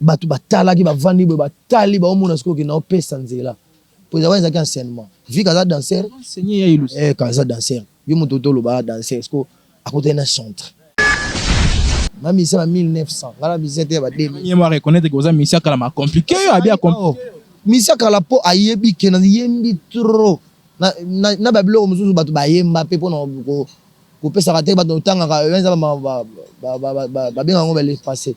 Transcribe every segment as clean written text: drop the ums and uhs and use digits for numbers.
Bato batalaki, bavandi boye, batali, baomona sikoyo ke naopesa nzela. Po eza wana ezalaki enseignement. Vu que aza danseur, Enseigner ya Ilus. eh, ka aza danseur. Yo moto toloba aza danseur, sikoyo akutani na chantre. Nga musicien ba 1900, nga na musicien te ya ba 2000. Ye mo reconnaître que oza musicien kala ma compliqué yo abi a Oh, musicien kala po ayebi ke na yembi trop. Na, na, na ba biloko mosusu bato bayemba pe pona ko kopesaka te bato otangaka eza babengaka yango ba le passé.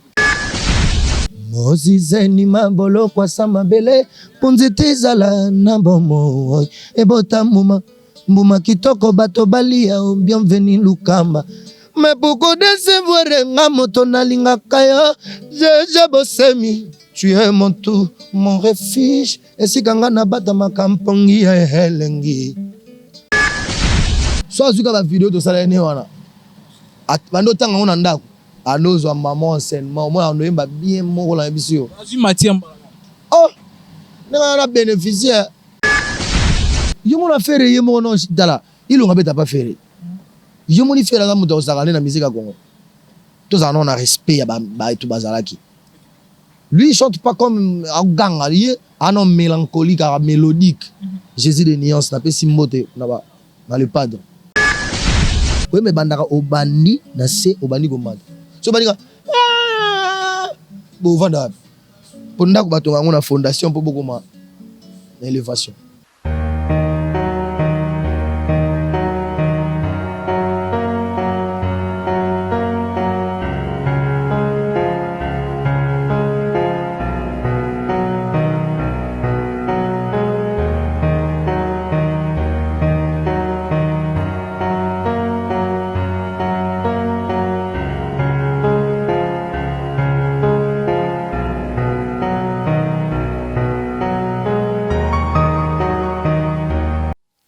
Mozizeni maboloko asa mabele mpo nzete ezala na bomoi ebota mbuma mbuma kitoko bato balia o bienvenu lukamba mais pour kodecevoir nga moto nalingaka yo jeje bosemi tu es mon tout mon refuge esika nga nabatamaka mpongi ya elengi so azwika bavideo tosala ye ne wana bando otanga yango na ndako andozwa mama enseignement omona andoyemba bien moko na yebisi yo azwi matière. Oh, ndenge na bénéficiaire yo mona Ferre ye moko no tala Ilunga beta pa Ferre yo moni Ferre aza moto akosaka nde na musique ya Congo tozala nao na respect ya bato bazalaki. Lui il chante pas comme aganga ye ana mélancolique aka mélodique. Jésus de nuance napesi mbote na ba na le padre. Koyemba ebandaka obandi na se obandi komata so obandi ka bovanda wapi po ndako batonga yango na fondation po bokoma na elevation.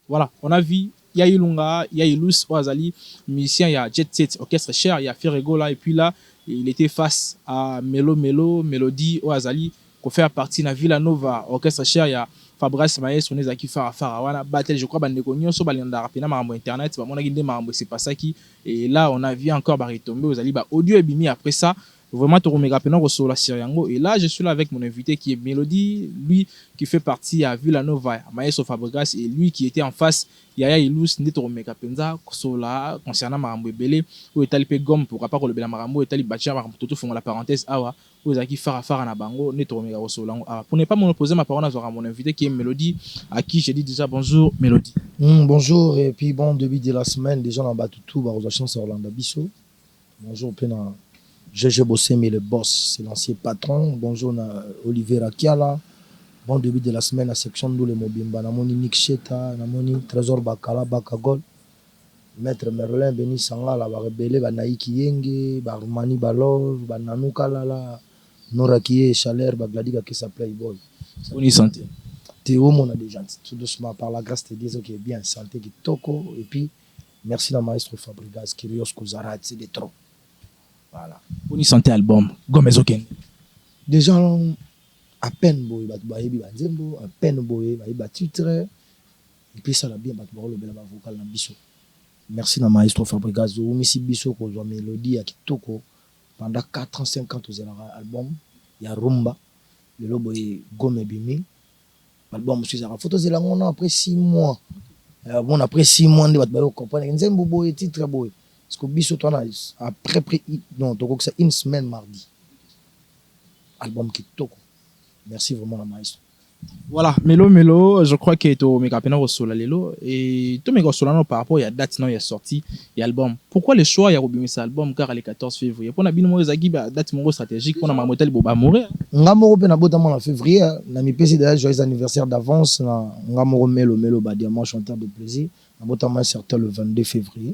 Voilà, on a vu Ya Ilunga, Ya Ilus, oyo azali musicien ya Jet Set, orchestre cher ya Ferre Gola et puis là, il était face à Melo Melo, Melodie, oyo azali ko faire partie na Villa Nova, orchestre cher ya Fabrice Maestro nde ezalaki fara fara wana battle, je crois ba ndeko nioso balandaka pena makambo ya internet bamonaki nde makambo e se passaki et là on a vu encore ba retombes oyo ezali ba audio ebimi après ça. Vraiment tokomeka pena kosolola sur yango et là je suis là avec mon invite qui est Melodie lui qui fait partie ya Villa Nova ya Maestro Fabregas et lui qui etait en face ya ya Ilus nde tokomeka penza kosolola concernant makambo ebele oyo etali pe Gom pourquoi pas kolobela makambo oyo etali Batshia makambo totofongola parenthèse awa oyo ezalaki fara fara na bango nde tokomeka kosolola yango awa pour ne pas monoposer ma parole nazwaka mon invite qui est Melodie à qui je dis déjà bonjour Melodie. Bonjour et puis bon debut de la semaine dejà na batu tout bakozwa chance ya kolanda biso. Bonjour pe na GG Bosembe le boss, c'est l'ancien patron. Bonjour na Olivier Rakiala. Bon début de la semaine na section Ndule Mobimba. Namoni Nick Sheta, namoni Trésor Bakala, Bakagol, Maître Merlin, Denis Sangala, ba rebelle, ba Naiki Yenge, ba Armani Balov, ba Nanou Kalala, Nora Kiye, Chaleur, ba Glady Kakesa Playboy. Boni santé? Théo mona déjà tout doucement par la grâce de Dieu ok bien santé kitoko et puis Merci na maestro Fabrigas Kirios Kuzarati c'est de trop voilà. Boni santé album Goma ezo kende. Dejà à peine boye batu bayebi ba nzembo à peine boye bayebi ba titre et puis esala bien batu bako lobela ba vocal na biso. Merci na maestro Fabrigas owumisi biso kozua melodie ya kitoko pendant 4 ans 5 ans tozelaka album ya rumba lelo boye Goma ebimi Album mosusu ezalaka faut tozela yango na après 6 mois bon après 6 mois nde bato baye comprendre nzembo boye titre boye parce que biso toza na après près non tokokisa une semaine mardi album kitoko merci vraiment na maestro. Voilà melo melo je crois que tomeka pena kosola lelo et tomeka kosola nano par rapport ya date nano ya sortie ya album pourquoi le choix ya kobimisa album kaka le 14 février pona bino moko ezalaki ba date moko stratégique pona makambo etali bo ba amoureux. Nga moko pe nabotama na fevrier na mipesi dejà joyeux anniversaire d'avance na nga moko melo melo ba diamant chanteur de plaisir nabotama un certain le 22 fevrier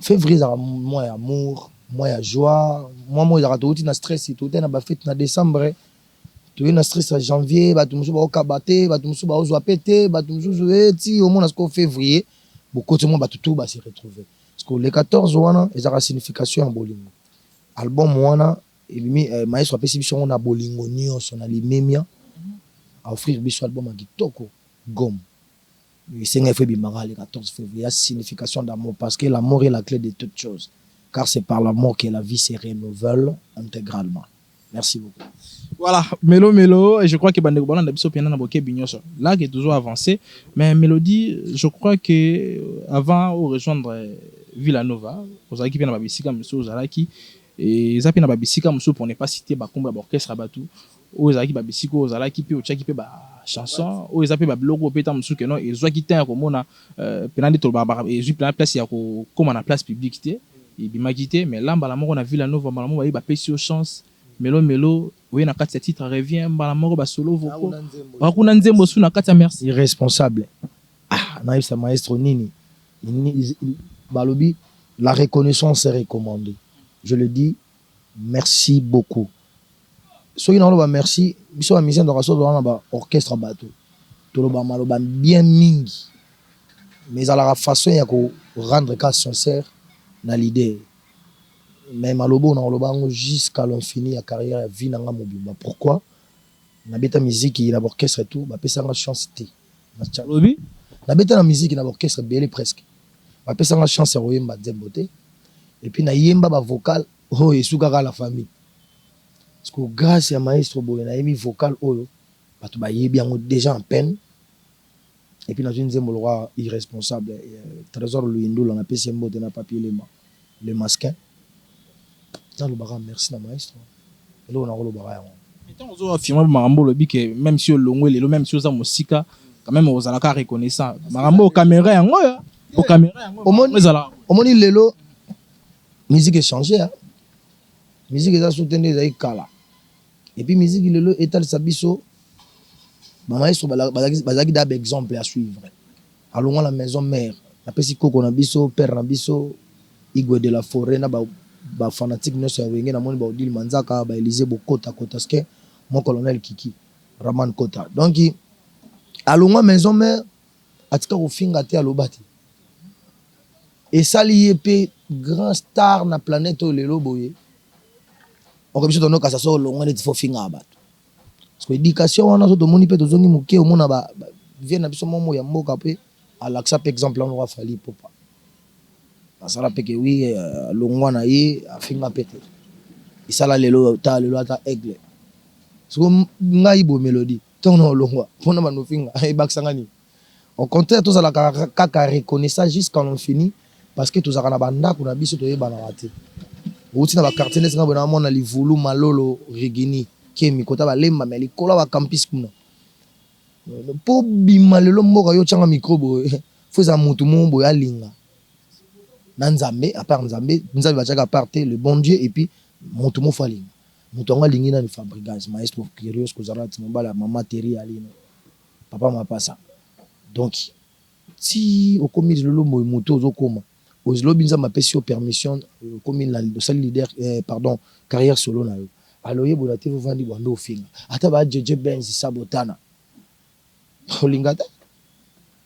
fevrier ezalaka mois ya amour mois ya joie mois moko ezalaka towuti na stress towutaki na ba fete na decembre toye na stress ya janvier batu mosusu baokaba te batu mosusu baozwa pe te batu mosusu eh ti omona sikoyo fevrier bokoti mwa batu tout ba se retrouver sikoyo le 14 wana ezalaka signification ya bolingo Album wana ebimi maestro apesi biso yango na bolingo nionso na limemia a offrir biso album ya kitoko gomme esenga il faut ebima kaka le 14 fevrier ya signification d'amour parce que l'amour est la cle de toute chose car c'est par l'amour que la vie se renouvelle integralement. Merci beaucoup. Voilà, Melo Melo, je crois que bandeko balanda biso pena na bokebi nyonso. Là qui est toujours avancé, mais Mélodie, je crois que avant o rejoindre Villanova, ozalaki mpe na babisika mosusu ozalaki, eza mpe na babisika mosusu, pour ne pas citer bakombo ya baorchestre ya bato oyo ezalaki, babisika oyo ozalaki mpe otiaki mpe bachanson oyo eza mpe babiloko oyo mpe ta mosusu keno ezwaki temps ya komona mpena nde tolobaka, ezwi mpena place ya kokóma na place publique te, ebimaki te. Mais la mbala moko na Villanova, mbala moko baye bapesi yo chance, Melo Melo oye na kati ya titre Revient, mbala moko basolo vocaux bakuna nzembo su na kati ya Merci. Irresponsable. Ah, nayebisa maestro nini? Balobi la reconnaissance est recommandée. Je le dis, merci beaucoup. Soki naoloba merci, biso bamusicien toka so toza na baorchestre, bato toloba maloba bien mingi, mais ezalaka façon ya korendre ka sincère na leader. Mais maloba oyo nakoloba yango jusqu'à l'infini ya carrière ya vie na nga mobimba. Pourquoi? Nabeta miziki na baorchestre, tout bapesanga chance te. Olobi? Nabeta na miziki na baorchestre ebele, presque bapesanga chance ya koyemba nzembo te. Et puis nayemba bavocal oyo esukaka la famille, parce que grâce ya maestro boye nayembi vocal oyo bato bayebi yango déjà en peine. Et puis nazwi nzembo lokwa Irresponsable, Trésor Luyindula, napesi ye mbote na Papier Lema le masquin. Nalobaka merci na maestro, eloko nakolobaka yango. Ntango ozoaffirme makambo, olobi ke même si olongwe lelo, même si oza mosika, quand même ozalaka reconnaissant. Makambo ocaméra yango oyo, ocaméra yango ezalaka. Omoni, lelo musique echangé, musique eza so te nde ezali kala. Et puis musique lelo etalisa biso bamaestro bazalaki da baexemple à suivre. Alongwa na maison mère, napesi koko na biso, père na biso Igwe de la Forêt, na bafanatique nyonso ya Wenge. Namoni baodile Manzaka, baélysée Bokota Kotaske, mon colonel Kiki Raman Kota. Donc alongwa maison mère, atika kofinga te, aloba te, esali ye mpe grand star na planète oyo lelo boye. Okoki biso tondokasa so olongwa neti fo fingaka bato, parce que éducation wana so tomoni mpe tozongi moke, omona vie na biso momo ya mboka mpe alakisa mpe exemple wana Fally Ipupa asala mpe ke wi alongwa na ye, afinga mpe te, esala lelo ta lelo ata aigle. Siko ngai boye Mélodie, ntongo na olongwa mpona bando ofinga ebakisanga nini? Au contraire, tozalaka kaka reconnaissant jusqu'à l'infini, parce que tozalaka na bandako na biso, toyebanaka te. Outi na baquartier neti nga boye, namona Livulu, Malolo, Rigini, Kemi, kota balemba me likolo ya bacampus kuna. Mpo bima lelo mboka yo otyanga micro boye, fo eza motu moko boye alinga na Nzambe. À part Nzambe, Nzambe batiaka à part te, le bon Dieu. Et puis motu moko fo alinga moto yango alingi nani? Fabregas, maestro Curios kozala ti mobali ya mama Teri Alino, papa Mapasa. Donc ti okomi lelo boye, moto ozokoma olobi Nzambe apesi yo permission, okomi osali leader, pardon, carrière solo na yo. Alo oyebola te, ovandi bwando ofinga ata ba JJ Benz Sabotana, olinga te,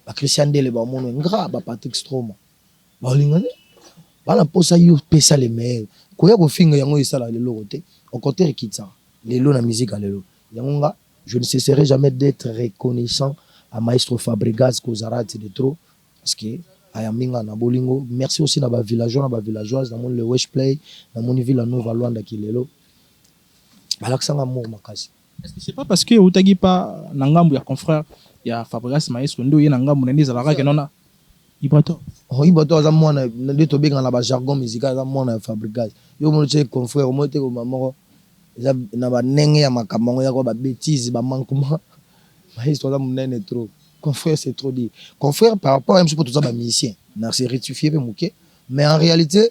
baChristian Ndele baomono nga, baPatrick Stroma baolinga te, bana mposa yo pesa le meilleur. Koya kofinga yango esala leloko te, au contraire ekitisaka lelo na musique ya lelo. Yango nga je ne cesserai jamais d'être reconnaissant à maestro Fabregas Kozarati de trop, parce que ayambi nga na bolingo. Merci aussi na bavillageois na bavillageoise. Namoni le Wesh Play, namoni Villa Nova Lwanda kilelo balakisanga amour makasi. Est-ce que c'est pas parce que outaki pa na ngambo ya confrère ya Fabregas maestro nde oye na ngambo na nde ezalaka ke nona Ibrator? Oh, Ibrator aza mwana nde tobengana na bajargon musical, aza mwana ya Fabregas. Yo omoni tie confrère, omoni te koma moko eza na bandenge ya makambo yango eza kwa babêtise, bamanquement. Maestro aza monene trop, confrère c'est trop dire confrère par rapport à biso mpo toza bamusicien na se rectifier mpe moke. Mais en réalité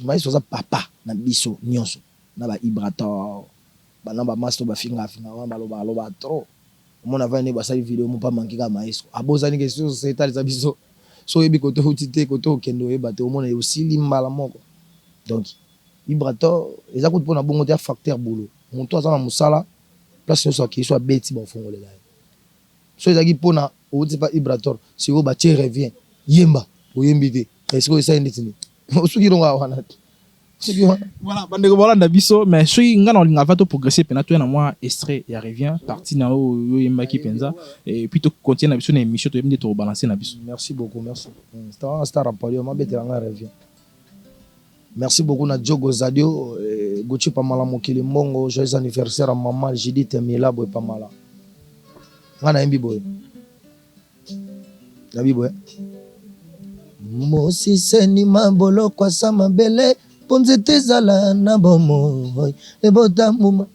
maestro aza papa na biso nyonso, na baibrator bana bamaster bafingafinga wana, baloba aloba trop. Omona avandi nde basali video mo mpa manki kaka maestro abosani ke soso etalisa biso. So oyebi kote outi te, kote okende oyeba te, omona osili mbala moko. Donc Ibrator eza kutu mpona bongo te, ya facteur boulot. Moto aza na mosala, place nyonso akei so abeti baofongolela ye. So ezalaki mpona outi pa Ibrator, sikoyo batie Revient, yemba, oyembi te, sikoyo esali ndeti nini? Osuki longo wana te, soki wana. Voilà, bandeko balanda biso, mais soki nga na olinga va toprogresse mpena, toya na mwa extrait ya Revient, partie na oyo oyembaki mpenza, et puis tocontinue na biso na émission. Toyebi nde tokobalance na biso. Merci beaucoup, merci. Star, star podium abetela nga Revient. Merci beaucoup na Diogo Zadio, Gucci Pamala mokili mbongo, joyeux anniversaire à maman Judith Milabo et Pamala. Nga nayembi boye. Nabi boye. Mosiseni maboloko asa mabele mpo nzete ezala na bomoi ebota mbuma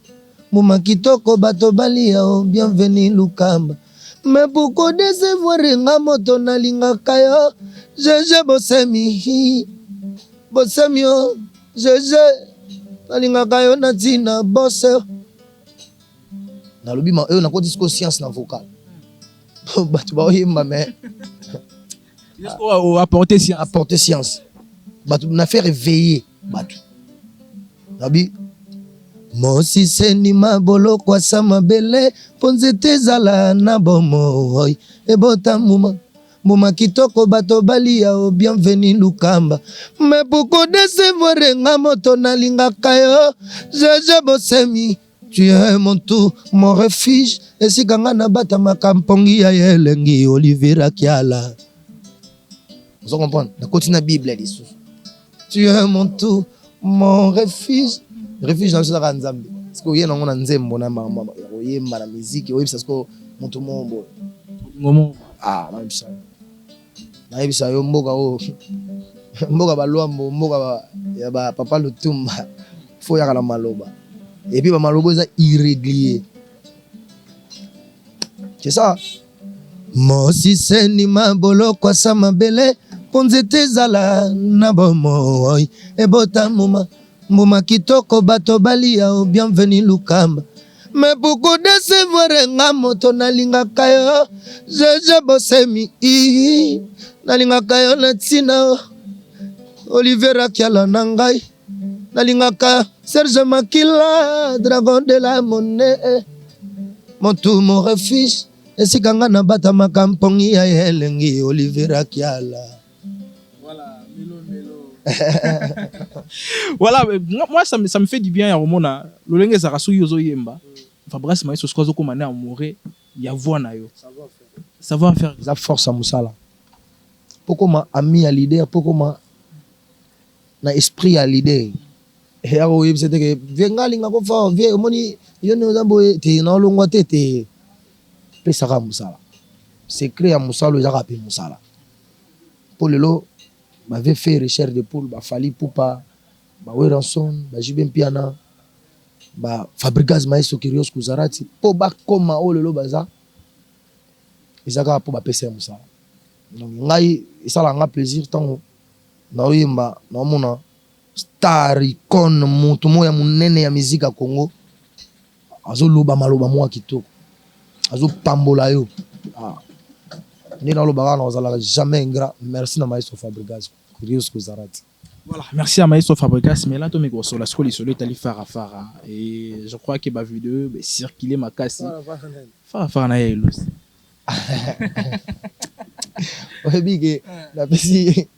mbuma kitoko bato balia o bienvenu Lukamba. Mais pourquoi décevoir nga moto nalingaka yo Jeje Bosemi Bosemi o Jeje nalingaka yo na ntina bose. Nalobi ma oyo nakoti sikoyo science na vocal. Bato baoyemba mais apporter science. Apporter science. Bato na faire éveiller bato. Nabi Mosiseni maboloko asa mabele mpo nzete ezala na bomoi ebota mbuma mbuma kitoko bato balia o bienvenu Lukamba. Mais pourquoi décevoir nga moto nalingaka yo Jeje Bosemi, tu es mon tout, mon refuge, esika nga nabatamaka mpongi ya elengi Olivier Akiala. Ozo comprendre? Nakoti na Bible lisusu. Tu es mon tout, mon refuge. Refuge na biso ezalaka Nzambe. Parce que oye nango na nzembo na mama ya koyemba na musique, oyebisa sikoyo moto moko boye. Ngomo. Ah, nayebisa yo. Nayebisa yo mboka oyo. Mboka ba Luambo, mboka ba, ya ba papa Lutumba. Faut yaka na maloba. Et puis ba maloba eza irrégulier. C'est ça. Mosiseni maboloko asa mabele mpo nzete ezala na bomoi ebota mbuma mbuma kitoko bato balia o bienvenu Lukamba. Mais pourquoi décevoir nga moto nalingaka yo Jeje Bosemi i nalingaka yo na ntina Olivier Akiala na ngai nalingaka Serge Makila dragon de la monnaie mon tout mon refuge esika nga nabatamaka mpongi ya elengi Olivier Akiala. Voilà, melo melo. Voilà, moi ça me fait du bien ya komona lolenge ezalaka soki ozoyemba. Fabrice Maestro soki azokoma ne amoureux ya voix na yo. Savoir faire. Eza force ya mosala. Po koma ami ya leader, po koma na esprit ya leader. Ya koyebisa te ke vie nga alingako fort, vie omoni yo nde oza boye te na olongwa te te. Pesaka mosala. Secret ya mosala ezaka pe mosala. Po lelo ba vie Ferre chair de poule, ba Fally Ipupa, ba Werrason, ba JB Mpiana, ba Fabregas Maestro Kyrios Kuzarati po bakoma oyo lelo baza eza kaka po bapesa ye mosala. Donc ngai esalaka nga plaisir ntango naoyemba naomona star icône moto moko ya monene ya musique ya Congo azoloba maloba moko ya kitoko, azopambola yo. Ah. Nde naloba kaka nazalaka jamais ingrat. Merci na Maestro Fabregas Kyrios Kuzarati. Voilà, merci à Maestro Fabregas. Mais là, to miko sola siko lisolo etali Fara Fara. Et je crois que ba vidéo be circuler makasi. Fara Fara na ye Elus. Oyebi ke napesi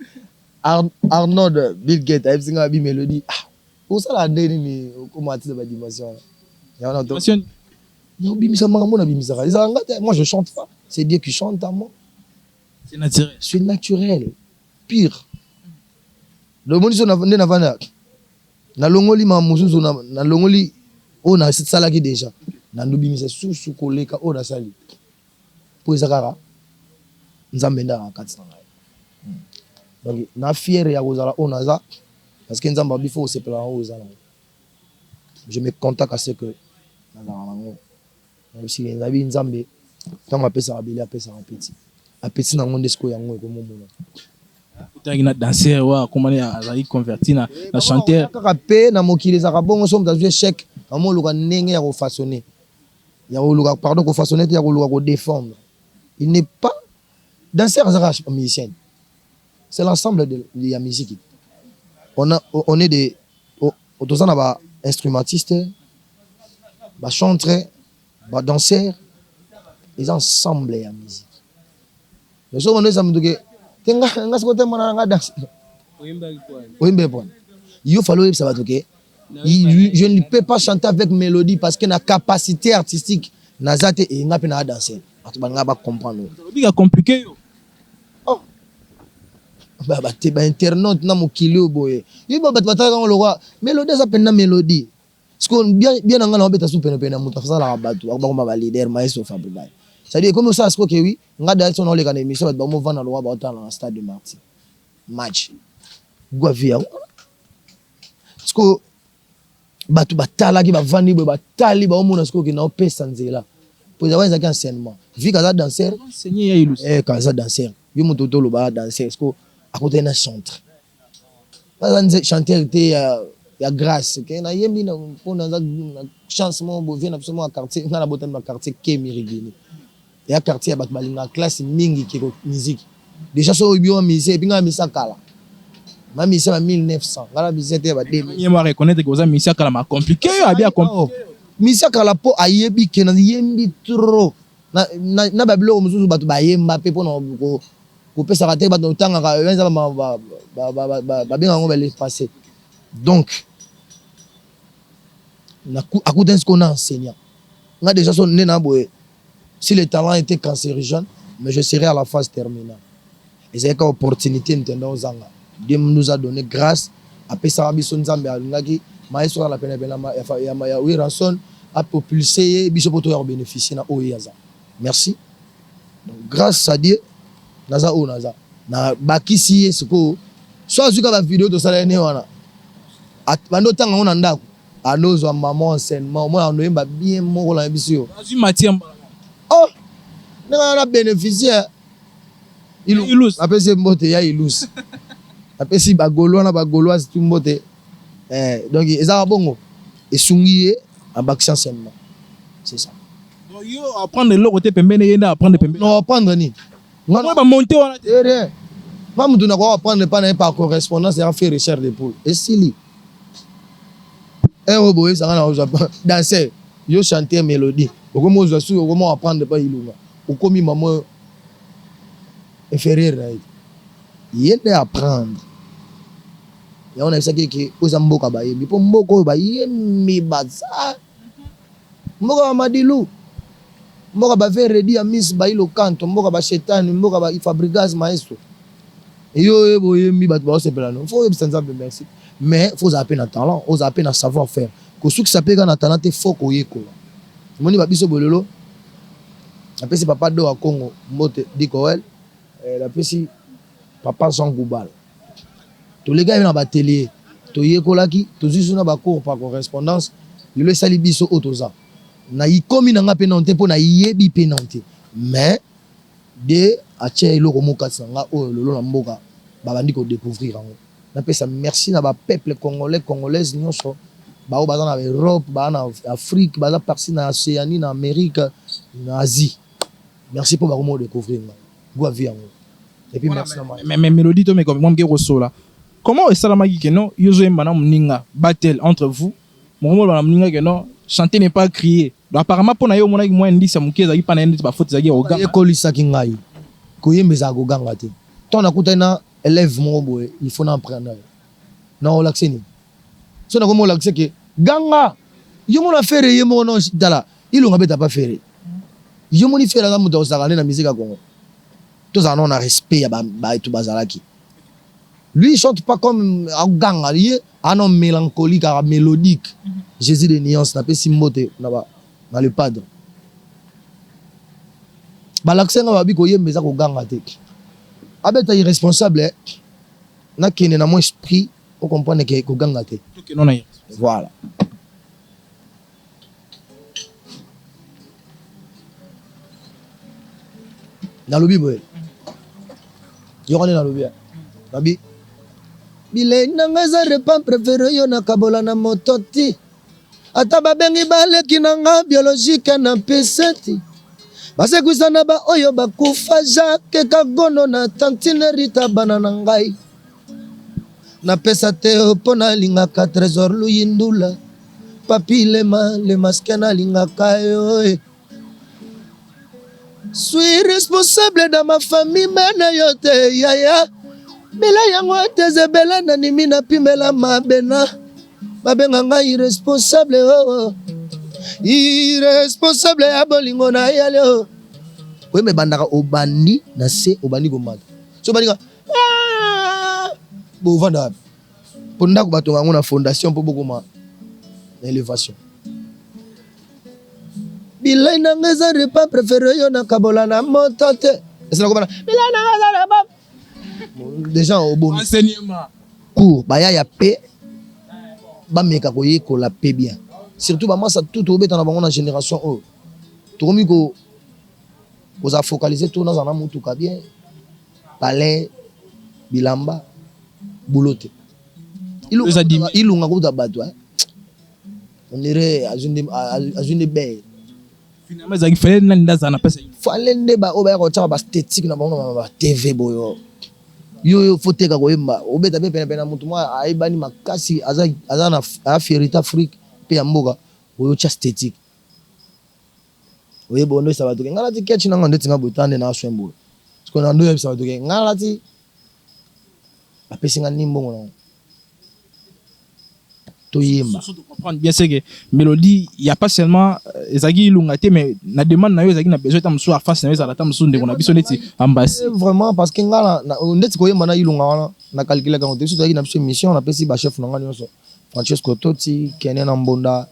Arnold Bill Gates ayebisi nga bi mélodie. Ah, osala nde nini okoma atina ba dimension wana. Ya wana to. Obimisa makambo na bimisaka. Ezala nga te, moi je chante pas. C'est Dieu qui chante à moi. C'est naturel. C'est naturel. Pire. Lomoni so nde navanda nalongoli makambo mosusu, nalongoli oyo nasalaki déjà, nandobimisa susu koleka oyo nasali mpo eza kaka Nzambe nde aka kati na ngai. Donc na fier ya kozala oyo naza parce que Nzambe abi faut osepela na oyo oza nango. Je me contacte à ce que nazalaka nango. Nayebisi nayebi Nzambe ntango apesaka bele apesaka apeti apeti nango nde sikoyo yango ekomomona. Kutanaki na danser wa akomani azali converti na chanteur. Kaka pe na mokili ezalaka bongo, so moto azwi échec amoluka ndenge ya kofaçonner, ya koluka pardon, kofaçonner te, ya koluka kodéfendre. Il n'est pas danseur, azalaka musicien, c'est l'ensemble de ya musique. On est des toza na ba instrumentiste, ba chantre, ba danseur, eza ensemble ya musique. Mais soki ono eza moto ke te nga nga sikoyo te mona nga danse oyemba epona yo fallait oyebisa bato ke je ne peux pas chanter avec mélodie parce que na capacité artistique naza te e nga mpe naa danser bato balinga bacomprendre. Obika compliqué yo. Oh. Ba internaute na mokili oyo boye. Yo bato batalaka yango lokwa melodie eza penza melodie. Sikoyo bien bien na nga na obeta su pene pene ya moto asalaka bato bakoma ba leader maestro Fabrigas. C'est à dire ekomi osala sikoyo ke oui nga d'ailleurs soki naoleka na emission bato bakomi ovanda lokwa baotala na stade de martyr match gwa vie yango wana. Sikoyo bato batalaki bavandi boye batali baomona sikoyo ke naopesa nzela po eza wana ezalaki enseignement vu que aza danseur eh aza danseur yo moto toloba danseur sikoyo akutani na chantre Naza chanteur te ya ya grace ke na yembi na po naza na chance moko boye vie na biso moko ya quartier nga na botami na quartier Kemi Rigini eya quartier ya batu balingaka classe mingi ke musique dejà soki oyebi wa musicien epuis nga na musicien ya kala nga musicien ya 1900 nga na musicien te ya ba 2000 ye moko a reconnaitre que oza musicien ya kala ma complique yo abi a complique yo musicien ya kala po ayebi ke na yembi trop na na ba biloko mosusu batu bayemba pe pona ko Kopesaka te bato otangaka eza babengaka yango ba le passe donc akutani sikoyo na enseignant nga dejà so nde na boye si le talent etait cancerigène mais je serais à la phase terminale ezalaki kaka opportunité ntenda ozanga Dieu nous a donné grâce apesaka biso nzambe alingaki maestro azala pene pene ya Werrason a propulser ye biso po toya ko beneficier na oyo ye aza merci Donc grace à Dieu naza oyo naza. Na bakisi ye sikoyo so azwi kaka ba video tosala ye ne wana bando otanga yango na ndako ando ozwa maman enseignement omona ando yemba bien moko na yebisi yo. Azwi matière mbala moko. Oh ndenge na beneficiaire Ilus. Napesi ye mbote ya Ilus. Napesi ba Gaulois na ba Gauloises tout mbote. Eh, donc ezaka bongo esungi ye abakisi enseignement. C'est ça. Donc yo apprendre eloko te pembeni ye nde apprendre pembeni. Non apprendre nini? Nga ba monter wana te. Rien. Nga mutu na ko apprendre pa na ye par correspondance ya fait recherche de poule. Esili. Heure boye sanga na ozwa danser yo chanter mélodie. Okomi ozwa su okomi apprendre pa ilunga. Okomi maman inférieur na ye. Ye nde apprendre. Yango nayebisaki ye ke oyo eza mboka bayembi po mboka oyo bayembi baza Mboka ba Madilu, mboka ba vieux Reddy Amis Bayilo Kanto, mboka ba Shetani, mboka ba Fabrigas Maestro. Yo oyeba oyembi bato baosepela no. Faut oyebisa Nzambe merci. Mais faut ozala pe na talent, ozala pe na savoir faire. Kosukisa pe kaka na talent te, faut koyekola. Omoni ba biso boye lelo napesi papa Do ya Congo mbote Dikoel, eh, napesi papa Jean Goubal. Tolekaki na ba ateliers, toyekolaki, tozui lisusu na ba cours par correspondance, lelo esali biso oyo toza. Nakomi na nga pe nanu te po nayebi pe nanu te mais de atie eloko moko kati na nga oyo lelo na mboka babandi ko decouvrir yango. Napesa merci na ba peuples congolais, congolaises nionso ba oyo baza na Europe, baza na Afrique, baza par-ci na Oceanie, na Amerique, na Asie. Merci po bakomi ko decouvrir nga. Gout ya vie yango. Et puis merci na mais, mais mélodie to meko mwa kosola. Comment esalamaki que non yo zoyemba na moninga battle entre vous moko moloba na moninga que non chanter n'est pas crier. Donc apparemment pona yo omonaki mwa indice ya moke ezalaki pa na ye neti ba faute ezalaki ya koganga. Ekolisaki ngai koyemba ezalaka koganga te. Tango nakutani na elève moko boye il faut na apprendre ye. Nakolakisa ye nini? Soki nakomi kolakisa ke ganga yo mona Ferre ye moko non tala Ilunga abeta pa Ferre. Yo moni Ferre aza moto ya kosakana nde na musique ya Congo. Tozala nao na respect ya batu bazalaki. Lui il chante pas comme aganga ye aza nao melancolique aka melodique. Jesus de nuance napesi mbote na ba na le padre. Balakisa nga babi koyemba eza koganga te. Abeta irresponsable nakende na mwa esprit o comprendre ke koganga te. Voilà. Nalobi boye yoka nde nalobi nabi bilei na nga eza repas prefere yo nakabola na moto ti ata babengi baleki na nga biologique na peseti basekwisa na baoyo bakufa jacques kagono na tantine rita bana na ngai Napesa te po nalingaka Tresor Luyindula Papy Lema le masque nalingaka yo eh. Suis responsable dans ma famille mais na yo te yaya Bila yango ete ebele nandimi napimela mabena babenga ngai irresponsable oh, oh. Irresponsable ya bolingo na yali oh. Oyemba ebandaka obandi na se obandi komata so obandi Ah! Bovanda wapi? Mpo ndako batonga yango na fondation mpo bokoma na élévation. Bilei nanga eza repas préféré, yo nakabola na moto te. Esala kobana bilei nanga eza repas déjà obomi. Enseignement. Cours bayaya mpe bameka koyekola mpe bien, surtout bamasa tout tobeta na bango na génération oyo tokomi kozala focalisé to nazala na motuka bien, palais, bilamba, boulot te. Eza dimi. Ilunga kuta bato, on dirait azwi nde bere. Finalement ezalaki fallait nani nde azala na place ya Fallait nde oyo bayaka kotiaka baesthétique na bango na baTV boyo. Yo faut teka koyemba, obeta mpe penepene na motu moko ayebani makasi, aza na aya fierté Afrique mpe ya mboka oyo. Otya esthétique, oyeba ondo oyebisa bato ke ngai nati ketch nanga ndeti nga boye, ta nde na soin boye. Parce que na ndo oyebisa bato ke ngai nati bapesi nga ni mbongo nango toyemba. Surtout de comprendre bien, c'est que mélodie, il y a pas seulement ezalaki Ilunga te, mais na demande na yo ezalaki na besoin ta mosusu afase na yo ezala ta mosusu ndeko na biso neti Ambasi. Vraiment, parce que nga ndeti koyemba na Ilunga wana, na calculaka yango te. Biso tozalaki na biso émission, napesi bachef na nga nyonso, Francesco Toti, Kene na Mbonda,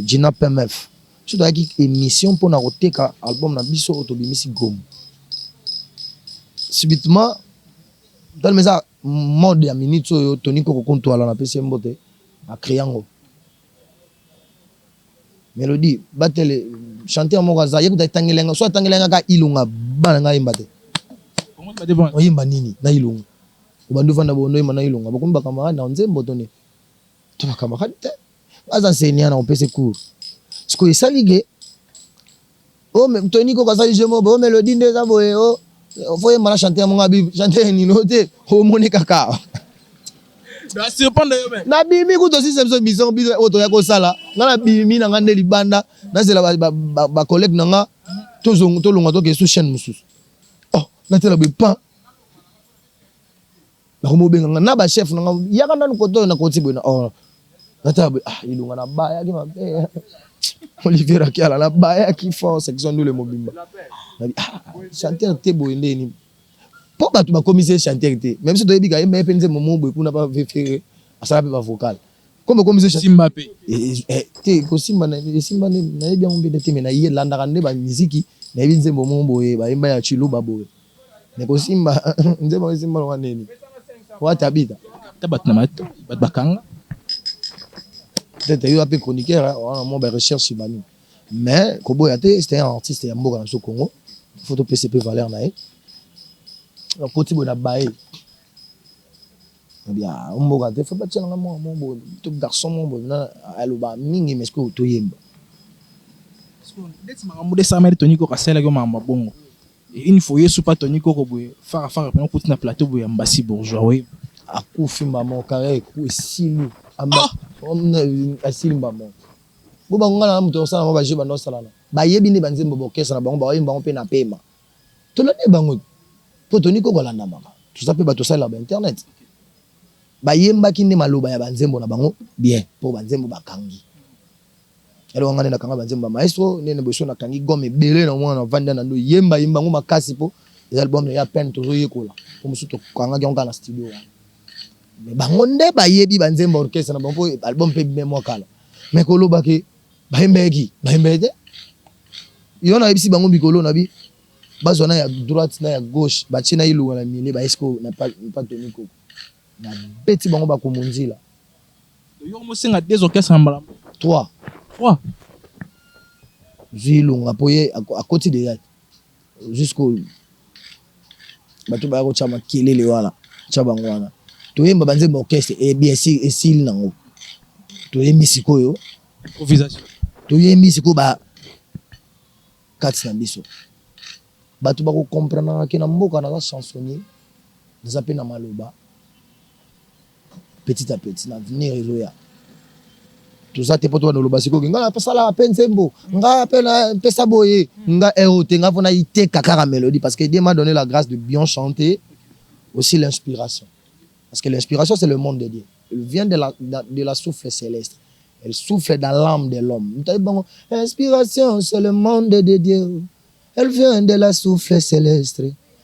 Gina PMF. Biso tozalaki émission mpona koteka album na biso oyo tobimisi Gomo. Subitement talema eza mode ya minute oyo Toni Koko Kontwala, napesi ye mbote, acrée yango mélodie batele. Chanteur moko aza ye kuta etangelenga so atangelenga kaka Ilunga, bana ngai yemba te. Oyemba nini na Ilunga? Obandi ovanda bondo, oyemba na Ilunga, bokomi bacamarade na nzembo to nini to bacamarade te. Aza enseignant na kopesa cours. Sikoyo esali ke o Toni Koko asali jeu moko boye, o mélodie nde eza boye, o faut yemba na chanteur moko abi chanteur nino te, omoni kaka. Surprendre yo même. Nabimi kutu osisa biso biso biso oyo toya kosala. Nga nabimi na nga nde libanda, nazela bacollègue na nga, tolongwa, tokende su chaîne mosusu. Oh, natela boye pan, nakomi obenga nga na bachef na nga: "Yaka nanu kote oyo." Nakoti boye na oh, natala boye, ah, Ilunga na bayaki mabe. Olivier Rakiala na bayaki fort, section ndule mobimba. Nabi ah, chanteur te boye ndeni mpo bato bakomisi ye chanteur te. Même so toyebi ka ye, mpe nzembo mo boye kuna bavefere asala mpe bavocal comme okomisi. Simba mpe. Te, kosimba esimba nde nayebi yango mpe te, me naye landaka nde bamiziki, nayebi nzembo moko boye bayemba ya Chiluba boye, me kosimba nzembo esimba longa nini watabita. Ta bato na mato, bato bakanga. Peut-être yo mpe chroniqueur wana mo barecherche banini, mais koboya te, c'était un artiste ya mboka na biso Congo, faut topesa mpe valeur na ye. Akoti boye na baye bia mboka te, faut batielanga mwa mo boye to garçon mo boye aloba mingi, mais ce toyemba. Ndeti makambo nde esalamaki, Toni Koko asalelaki yo makambo ya bongo une fois, ye supa Toni Koko boye fara fara mpena okuti na plateau boye ya Mbasi Bourgeois, oyeba. Akufi mbamo, carrière esili, asili mbamo. Bo bango nga na moto osala bango bajeu, banda osalana, bayebi nde banzembo baorchestre na bango, baoyemba bango mpe na pema. Tolandi bango mpo Toni Koko alandamaka, toza mpe bato osalela ba internet. Bayembaki nde maloba ya banzembo na bango bien mpo banzembo bakangi. Eloko nga nde nakanga banzembo ya maestro ndene boye, so nakangi gomme ebele na mwana navandi na ndo yemba yemba yango makasi mpo eza album ya peine tozoyekola, mpo mosusu tokangaki yango kaka na studio wana. Mais bango nde bayebi banzembo orchestre na bango mpo album mpe ebime mwa kala. Mais koloba ke bayembeki, bayembeki te. Yo nayebisi bango mikolo na bi bazwa na ya droite na ya gauche, batie na Ilunga na milieu, bayesko na pa Toni Koko, nabeti bango bakomonzila. Yo mosenga deux orchestres na mbala? Trois. Trois. Zwi Ilunga mpo ye akoti deja jusqu'au bato baya kotya makelele wana, tya bango wana, toyemba banzembo orchestre e bien sûr esili nango, toyembi sikoyo. Improvisation. Toyembi sikoyo ba kati na biso, bato bakocomprendraka ke na mboka naza chansonnier, naza mpe na maloba. Petit à petit na avenir ezoya, toza te mpo to bana oloba sikoyo ngai nasalaka mpe nzembo, ngai mpe napesa boye, nga ero te, ngai mpona iteka kaka mélodie, parce que Dieu m'a donné la grâce de bien chanter, aussi l'inspiration, parce que l'inspiration, c'est le monde de Dieu, elle vient de la souffle céleste, elle souffle dans l'âme de l'homme. Bango inspiration, c'est le monde de Dieu, elle vient de la souffle céleste,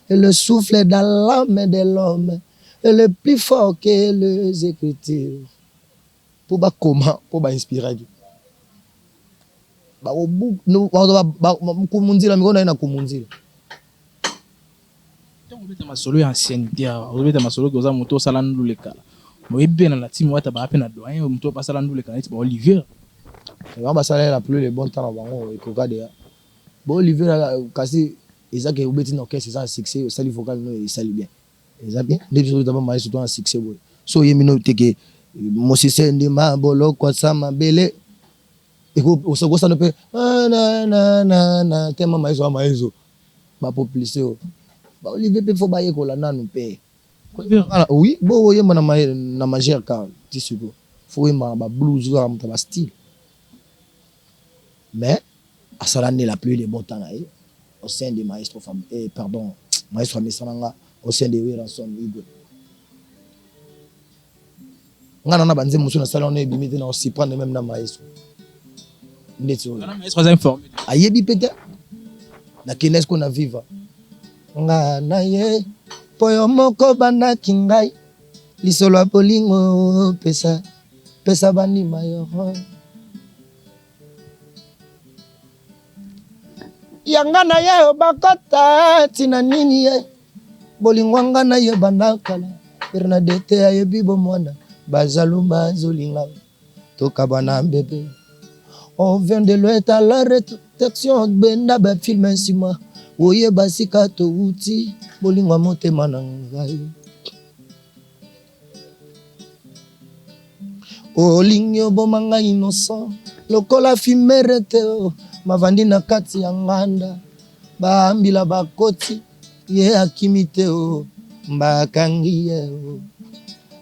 elle souffle dans l'âme de l'homme. Elle est plus fort que les écritures. Po bakoma po ba inspiraki. Kumunzila mikolo naye na kumunzila. Ntango obeta masolo ya anciennité awa, ozobeta masolo ke oza moto osala ndule kala. Oyebi mpe na la team wata baa mpe na doyen moto oyo basala ndule kala neti ba Olivier. Bango basala la plus le bon temps na bango ekoka deja. Ba Olivier kasi eza ke obeti na orchestre eza na succès osali vocal no esali bien. Eza bien nde biso tobeta ba maestro toza na succès boye. So oyembi no te ke mosise ndima boloko asa mabele okosana pe na na na na tellement maestro a maestro ba populise yo. Ba Olivier pe faut bayekola nanu pe. Oui bo oyemba na na majeur ka ti sikoyo. Faut oyemba na ba blues ozala moto ya ba style. Mais asala nde la pluie de bon temps na ye au sein de maestro Fab eh pardon maestro amesana nga au sein de Werrason Igwe. Nga na na ba nzembo mosusu nasali wana ebimi te na surprendre meme na maestro. Ndeti oyo. Maestro aza informé. Ayebi pe te. Nakende sikoyo na Viva. Nga na ye po yo moko bandaki ngai lisolo ya bolingo pesa pesa bandima yo. Ya nga na ye bakota tina nini ye bolingo nga na ye banda kala Bernadette ayebi bomwana bazalu bazolinga tokabwana bebe on vient de loin à la rétrotection benda ba film nsima oyeba sika towuti bolingo ya motema na ngai Olingi oboma nga innocent lokola fumere te oh. Mavandi na kati ya nganda ba mbila bakoti ye akimi te oh. Bakangi ye oh.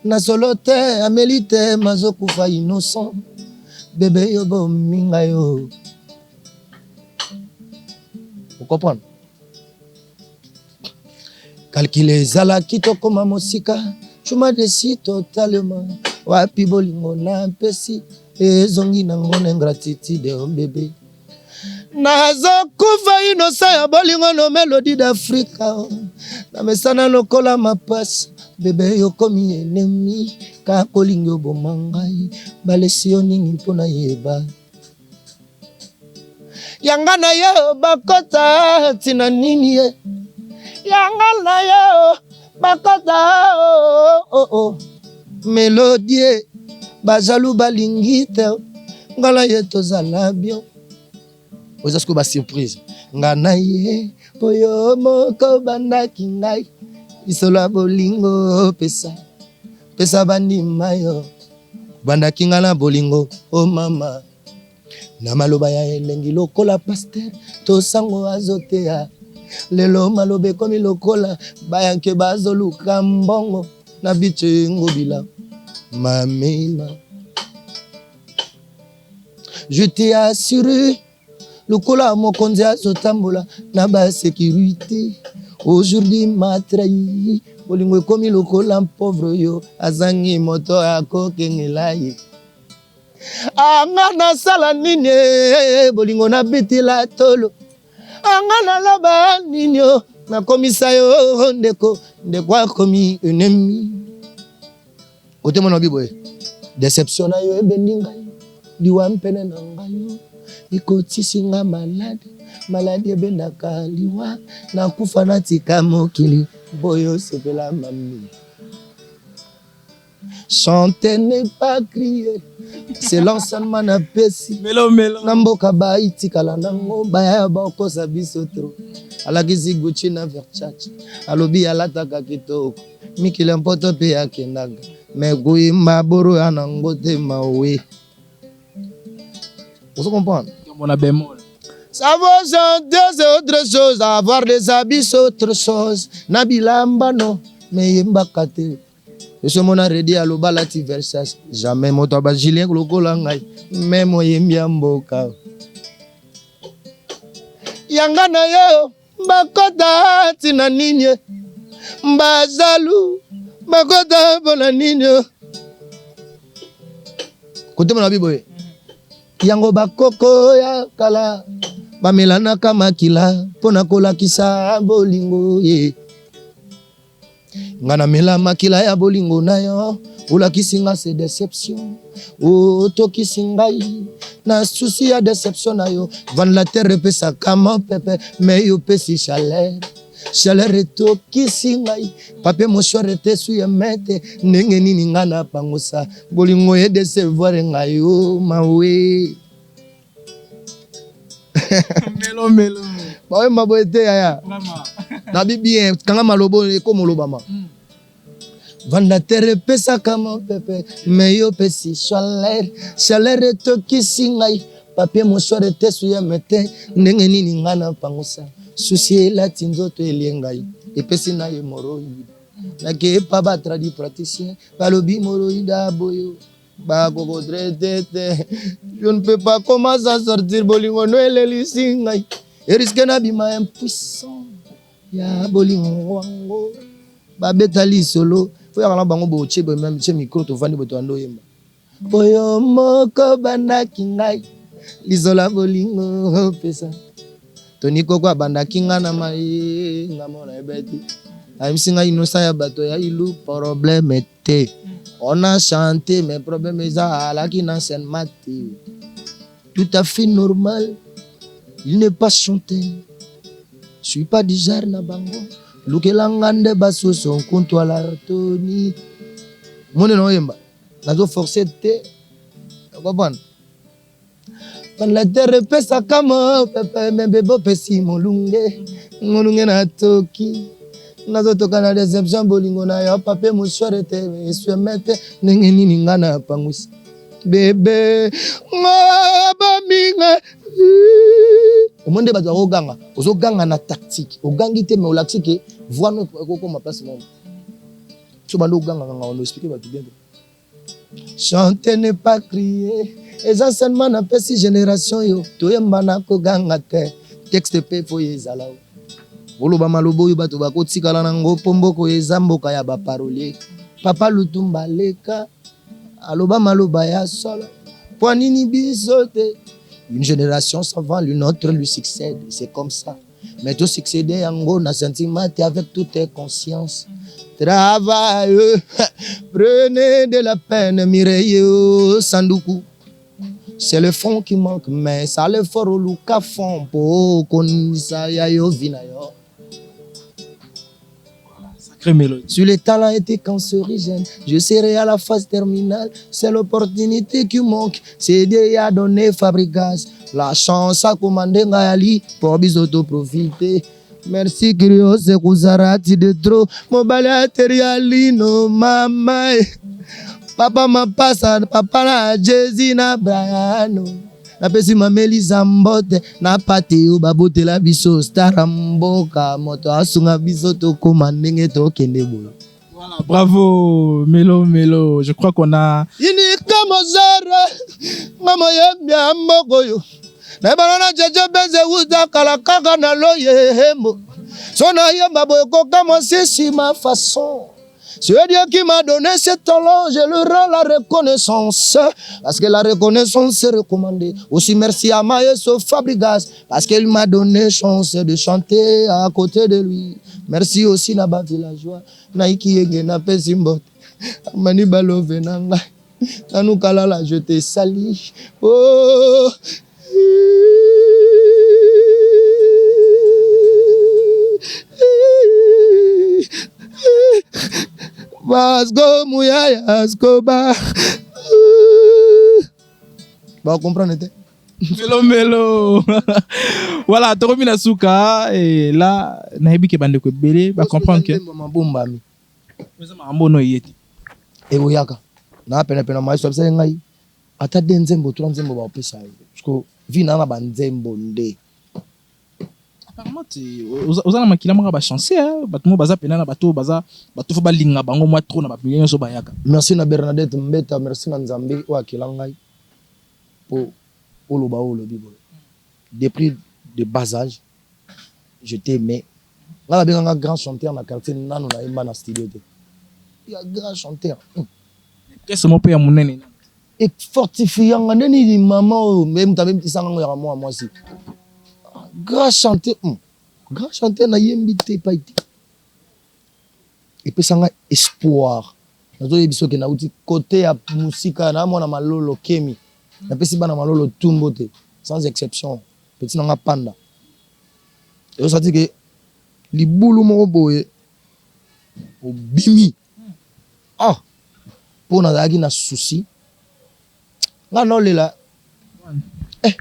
Na solo te ameli te mazokufa innocent bebe yo bomi ngai oh. Ocomprendre? Calcul ezalaki tokoma mosika tu m'as déçu totalement wapi bolingo na mpesi ezongi nango na ingratitude oh bebe nazokufa inosa ya bolingo no melodie d'Afrika oh. Namesana lokola mapasa bebe yokomi enemi kaka olingi oboma ngai balesi yo nini mpo nayeba Yanga na yo bakota tina nini ye Yanga na yo bakota oh, oh, oh. Melodie bajalu balingi te nga na ye tozala bien oza sikoyo ba surprise nga na ye po yo moko bandaki ngai lisolo ya bolingo pesa pesa bandima yo bandaki nga na bolingo o oh mama Na maloba ya elengi lokola pasteur to sango azoteya lelo maloba ekomi lokola bayanke bazoluka mbongo na biche ngobila mamema je t'ai assuré lokola mokonzi azotambola na ba sécurité aujourd'hui m'a trahi bolingo ekomi lokola pauvre yo azangi moto akokengela ye Anga nasala nini eh, bolingo nabetela tolo anga naloba nini oh, nakomisa yo ndeko ndeko akomi ennemi kote mona obi boye deception na yo ebendi ngai liwa mpene na ngai yo ekotisi nga maladi maladi ebendaka liwa nakufa natika mokili boyo osepela mami Chanter n'est pas crier, c'est l'enseignement na pesi. Melo melo. Na mboka ba itikala nango baya bakosa biso trop. Alakisi Gucci na Versace, alobi alataka kitoko. Mikili ya mpoto pe akendaka. Mais koyemba boro ya nango te mawe. Ozo comprendre? Mona bémol. Savoir chanter c'est autre chose, avoir des habits c'est autre chose. Na bilamba no, mais yembaka te. Eso mona Reddy aloba alati Versace jamais moto ya ba Julien lokola ngai me moyembi ya mboka yanga na yo bakota ntina nini bazalu bakota mpona nini kotema na biboye yango bakoko ya kala bamelanaka makila mpo na kolakisa bolingo ye. Nga namela makila ya bolingo na yo, olakisi nga se deception, otokisi ngai na souci ya deception na yo. Ventilateur epesaka mopepe, mais yo opesi chaleur, chaleur etokisi ngai. Papier mouchoir etesu ya mete, ndenge nini nga napangusa bolingo edecevoir ngai o mawe. Melo melo. Baoyemba boye te yaya. Nabi bien, kanga malobo ekoma olobama. Ventilateur epesaka mopepe, mais yo opesi chaleur, chaleur etokisi ngai. Papier mouchoir etesu ya mete, ndenge nini nga napangusa souci elati nzoto elie ngai, epesi na hémorroïde. Nakepa ba tradipraticien, balobi hémorroïde aboyo, bakoko traiter te. Je ne peux pas comment s'en sortir, bolingo no elelisi ngai, erisque nabima impuissant ya bolingo wango. Babeta lisolo fo yaka na bango botie boye, tie micro, tovandi boye, toyanda oyemba oyo moko bandaki ngai lisolo ya bolingo opesa. Toni Koko abandaki nga na mai, nga mona ebeti, ayebisi ngai inosa ya bato ya ilu problème te. On a chanté, mais problème eza alaki na enseignement te, tout à fait normal, il n'est pas chanté, je suis pas du genre na bango. Lukelanga nde basusu nkuntwala toni moni na oyemba, nazoforce te, comprendre. Ventilateur epesaka mopepe, mais bebe opesi molunge, molunge natoki, nazotoka na déception bolingo na yo. Papier mouchoir ete esweme te, ndenge nini nga na pangwisa bebe nga baminga. Omoni nde bato bakoganga, ozoganga na tactique, ogangi te, mais olakisi ke voix no ekokoma place moko. So bando ogangaka, ono explique bato bien te. Chanter n'est pas crier, eza seulement napesi génération yo toyemba na koganga te. Texte mpe fo ezala oloba maloba oyo bato bakotikala nango, mpo mboka eza mboka ya baparolier. Papa Lutumba leka aloba maloba ya solo, mpo nini biso te? Une génération s'en va, une autre lui succède, c'est comme ça. Mais tout succéder yango na sentiment te, avec toute conscience. Travaille, prenez de la peine, Mireille Sanduku. C'est le fond qui manque, mais ça le fort oluka fond po konisa ya yo vina yo. Sacré mélodie. Si le talent était cancérigène, je serais à la phase terminale. C'est l'opportunité qui manque. C'est Dieu qui a donné Fabregas la chance à commander Ngayali pour biso to profiter. Merci Krios Kuzarati de trop. Mobali aterialino mama. Papa mapasa, papa na Jésus na Brian. Napesi mamelisa mbote na pate oyo babotela biso star ya mboka, moto asunga biso tokóma ndenge tokende boye. Voilà, bravo Melo Melo. Je crois qu'on a Inika mozere nga moyembi ya mboka oyo nayebana na jeje benze wuta kala kaka na loyembo. So nayemba boye kokamwa sisi ma façon. C'est Dieu qui m'a donné ce talent, je lui rends la reconnaissance. Parce que la reconnaissance est recommandée. Aussi merci à Maestro Fabregas, parce qu'il m'a donné chance de chanter à côté de lui. Merci aussi na ba villageois, Naiki Yenge na pesi mbote. Mani balove na ngai. Nanu kalala, je te salue. Oh. Vasco Muyaya Ascoba. Ba comprendre te. Melo Melo. Voilà, tokomi na suka et là nayebi ke bandeko ebele ba comprendre que Mabombami. Eza makambo no ye te. Ekoyaka. Na pene pene maestro abisaki ngai ata de nzembo, trois nzembo bakopesa ye. Parce que vi na banzembo nde. Apparemment oza na makila moko bachance, bato mo baza pena na bato baza bato fo balinga bango mwa trop na bamilie nyonso bayaka. Merci na Bernadette Mbeta, merci na Nzambe oyo akela ngai po oloba oyo olobi boye. Depuis de bas âge, je t'ai aimé. Nga babenganga grand chanteur na quartier, nano nayemba na studio te. Ya grand chanteur. Kese mo mpe ya monene. Efortifianga nde nini mama oyo me moto abemisanga ngo yaka mwa mwasi. Grand chanteur. Grand chanteur nayembi te epai te. Epesa nga espoir. Nazoyebi soki nauti kote ya mosika na mwana Malolo Kemi. Napesi bana Malolo tumbo te, sans exception. Petit na nga panda. Ezosati ke libulu moko boye obimi. Ah! Mpo nazalaki na souci. Nga naolela. Eh!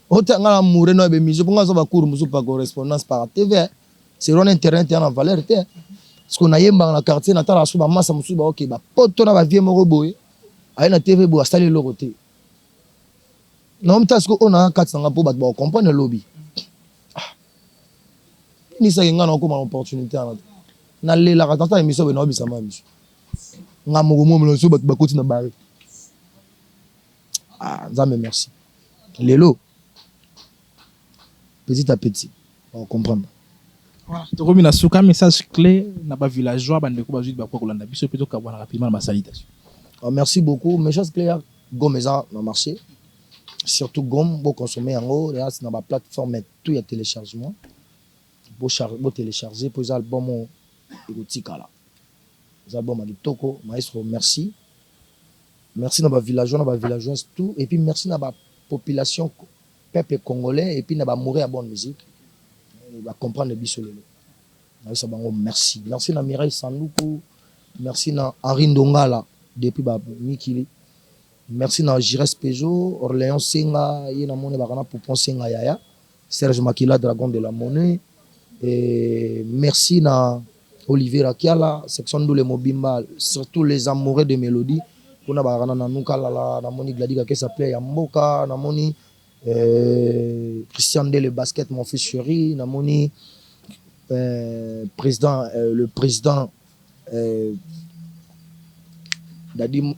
Ota nga na moure no ya bemission mpo nga aza ba cours mosusu par correspondance par TV. Selon internet ya na valeur te. Parce que nayembaka na quartier, natalaka so bamasa mosusu baoke bapoto na bavie moko boye, aye na TV boye asali eloko te. Naomita sikoyo oyo na kati na nga mpo bato bakocomprendre lobi. Ah. Nisaki nga nakokoma na opportunité wana te. Nalelaka tata émission boye naobisa ma miso. Nga moko momela so bato bakoti na bare. Ah, Nzambe merci. Lelo petit à petit bakocomprendre. Voilà, tokomi na suka. Message clé na ba villageois, bandeko bazwi bakoka kolanda biso mpe tokabwana rapidement na basalutation. Ah, merci beaucoup. Message clé ya Gom eza na marché. Surtout Gom, bo consommer yango eza na ba plateforme tout ya téléchargement. Bo charge, bo télécharger po eza album oyo ekotikala. Eza album ya kitoko. Maestro, merci. Merci na ba villageois na ba villageoises tout et puis merci na ba population, peuple congolais et puis na ba amoureux ya bonne musique. Ba comprendre biso lelo. Nayebisa bango merci. Merci na Mireille Sanduku, merci na Henri Ndongala depuis ba mikili. Merci na Jires Peugeot, Orléans Senga, ye na moni baka na Poupon Senga yaya, Serge Makila Dragon de la Monnaie. Et merci na Olivier Rakiala, section Ndule Mobimba, surtout les amoureux de mélodie. Kuna baka na Nanuka Lala, na moni Glady Kakesa play ya mboka, na moni Christian Ndele basket mon fils chéri, na moni président le président Dadi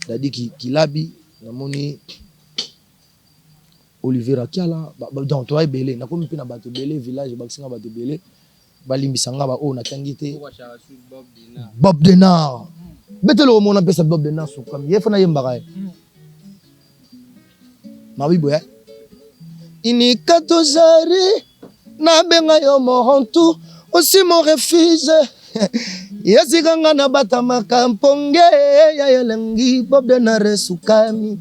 Dadi Kilabi, namoni Olivier Rakiala, donc toza ebele, nakomi mpe na bato ebele, village ebakisi nga bato ebele, balimbisa nga ba oyo natangi te. Bob Denard, betelo omona mpesa Bob Denard sukami, ye fana yembaka ye. Mabi boye. Inika tozari nabenga yo morontu aussi mon refuge esika nga nabatamaka mponge ya elengi Bob Denard esukami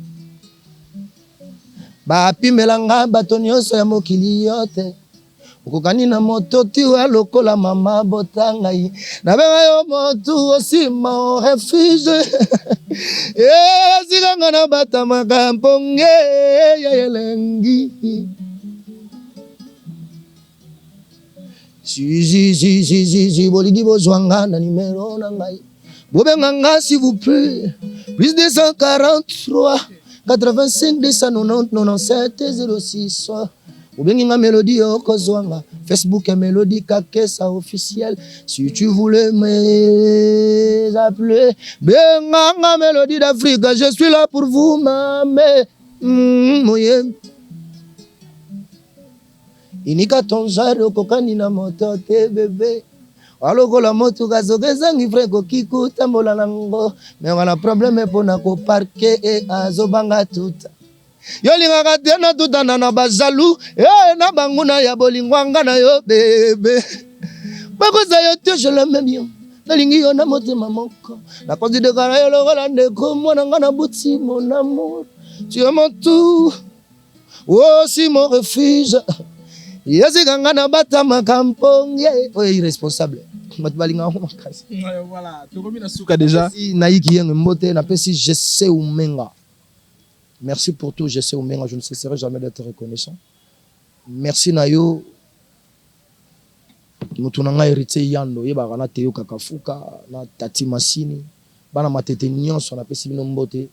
bapimela nga bato nyonso ya mokili yo te okokani na moto tiwa lokola mama bota ngai nabenga yo motu aussi mon refuge esika nga nabatamaka mponge ya elengi. Si si si si si si bolingi bozwa nga na numero na ngai, bobenga nga s'il vous plaît, plus 243 85 290 97 06. Obengi nga Mélodie, okozwa nga Facebook ya Mélodie Kakesa officiel. Si tu voulais me appeler, benga nga Mélodie d'Afrique, je suis là pour vous mame. Moyembi Inika ton genre okokani na moto te bebe, alokola motuka soki ezangi frein ekoki kotambola nango, me wana problème mpona koparke e azobanga tuta. Yo olingaka te natutana na bajalu e na banguna ya bolingo anga na yo bebe, bakoza yo te, je l'aime bien, nalingi yo na motema moko, nakonsideka na yo lokola ndeko mwana nga na buti. Mon amour, tu es mon tout, aussi mon refuge, esika nga nabatamaka mponge. Oyo irresponsable, bato balingaka ngo makasi. Voilà, tokomi na suka déjà. Nayiki yenge mbote napesi Jesse Umenga, merci pour tout Jesse Umenga, je ne cesserai jamais d'être reconnaissant. Merci na yo moto na ngai Héritier Yando, oyebaka na Teo Kakafuka na Tati Masini, bana Matete nyonso napesi bino mbote,